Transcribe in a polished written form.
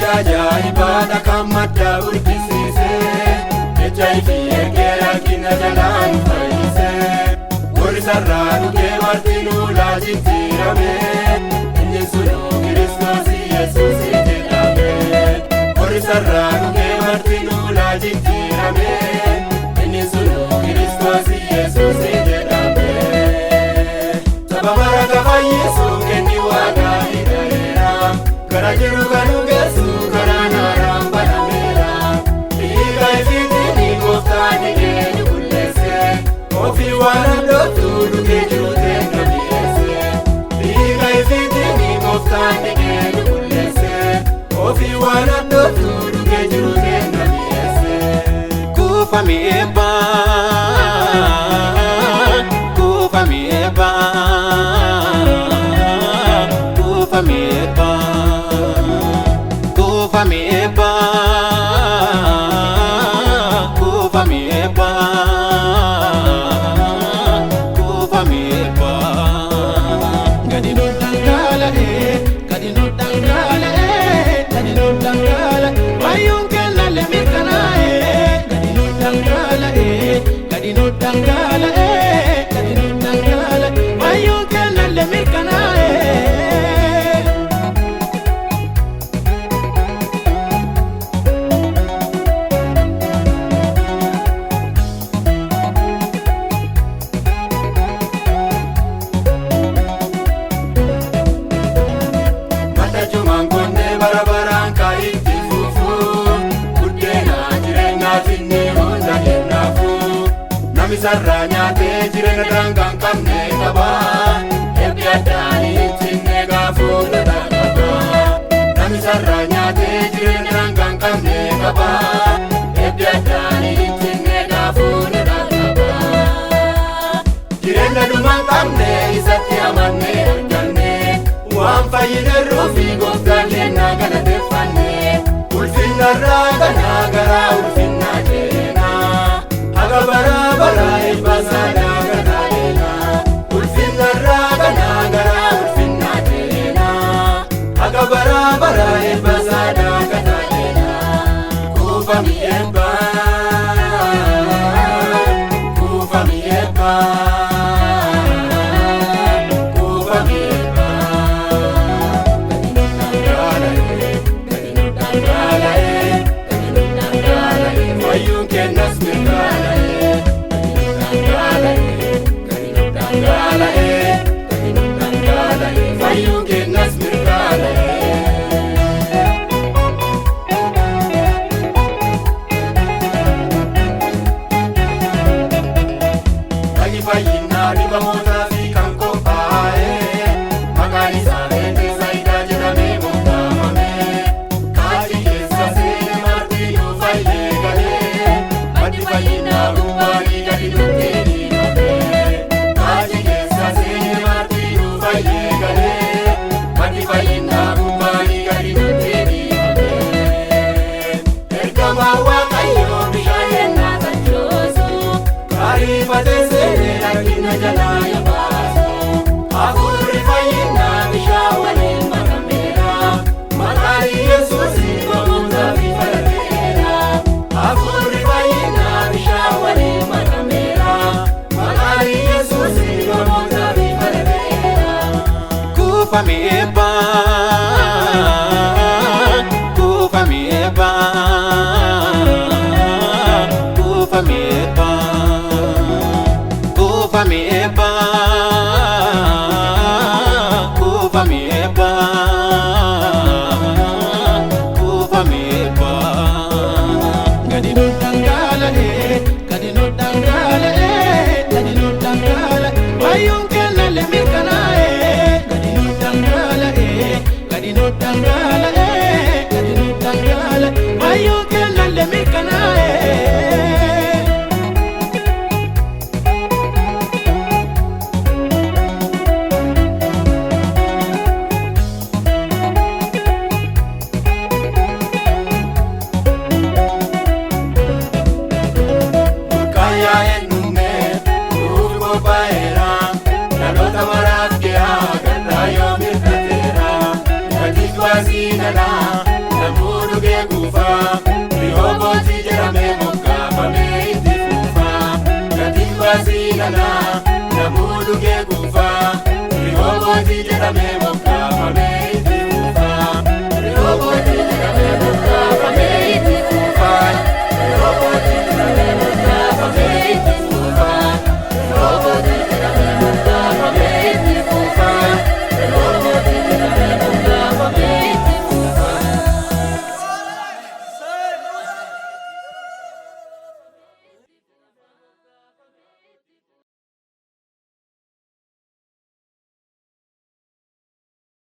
Hojii ajaa'ibaa kan madda burqisiise, jecha ifi ergee rakkina jalaa nu fayyise. Warri sarara dhugee marti nuulaa jijjiirame, inni sunuu Kiristoos Yesuus jedhame. Warri sarara dhugee marti nuulaa jijjiirame, inni sunuu Kiristoos Yesuus jedhame. Saba mara fayyisu kenni waaqaa hidhareera, gara jiru kan nu geessu karaa naaraan banameera. Dhiiga ifiitiin gooftaan dhigee nu qulleesse, ofii waan handootu dhugee jiru teenna mi'eesse. Dhiiga ifiitiin gooftaan dhigee nu qulleesse, ofii waan handootu dhugee jiru teenna mi'eesse. Kuufamii eebbaa, kuufamii eebbaa, kuufamii eebbaa, kuufamii eebbaa, kuufamii eebbaa, kuufamii eebbaa. Gadi nu dhangala'ee, gadi nu dhangala'ee, gadi nu dhangala'ee, wayyuun kennallee mirkanaa'ee. Gadi nu dhangala'ee, gadi nu dhangala'ee, gadi nu dhangala'ee, wayyuun kennallee mirkanaa'ee. Mata jumaan konnee bara baraan kan itti fufu, buddeena jireenyaaf inni hunda kennaafu. Nami sarara nyaatee jireenya daangaa hin qabne qaba, eebbi addaan hin cinne gaafuu nu dhaqqaba. Nami sarara nyaatee jireenya daangaa hin qabne qaba, eebbi addaan hin cinne gaafuu nu dhaqqaba. Jireenya dhuma hin qabne isatti amannee arganne, waan fayyineerruu fi gooftaan kennaa galateeffanne. Ulfinnarraa kanaa gara ulfinnaa ceena, haga bara bara eebba sadaa gataaleena. Ulfinnarraa kanaa gara ulfinnaa ceena, haga bara bara eebba sadaa gataaleena. Kuufamii eebbaa, kuufamii eebbaa, kuufamii eebbaa. Gadi nu dhangala'ee, gadi nu dhangala'ee, gadi nu dhangala'ee, fayyuun kennas mirkaana'ee. Gadi nu dhangala'ee, gadi nu dhangala'ee, gadi nu dhangala'ee, fayyuun kennas mirkaana'ee. Dhagi fayyinaa dhibamootaa fi kan qophaa'e, maqaan isaa Beetesaayidaa jedhamee moggaafame. Kaachi keessa seene marti nu fayyee galee, maddi fayyinaa gubbaanii gadi nutti dhiifame. Kaachi keessa seene marti nu fayyee galee, maddi fayyinaa gubbaanii gadi nutti dhiifame. Ergamaa Waaqayyoo bishaan yennaa tachoosu, ariifatee seenee rakkina jalaa ya baasu. Hafuurri fayyinaa bishaan waliin makameera, maqaan Yesuus namootaaf falateera. Hafuurri fayyinaa bishaan waliin makameera, maqaan Yesuus namootaaf falateera. Kuufamii eebbaa, kuufamii eebbaa, kuufamii eebbaa, kuufamii eebbaa, kuufamii eebbaa, kuufamii eebbaa. Gadi nu dhangala'ee, gadi nu dhangala'ee, gadi nu dhangala'ee, wayyuun kennallee mirkanaa'ee. Gadi nu dhangala'ee, gadi nu dhangala'ee, gadi nu dhangala'ee, wayyuun kennallee mirkanaa'ee. Burqaan eenyumne nuuf qophaa'eera, dhaloota maraaf gahaa gaddaa yoo mirkateera. Gatii baasii dhalaa namuu kuufaa. Rihoobooti jedhamee moggaafamee itti fufaa. Gatiin baasii nanaa namuu dhugee kuufaa. Rihoobooti jedhamee moggaafamee.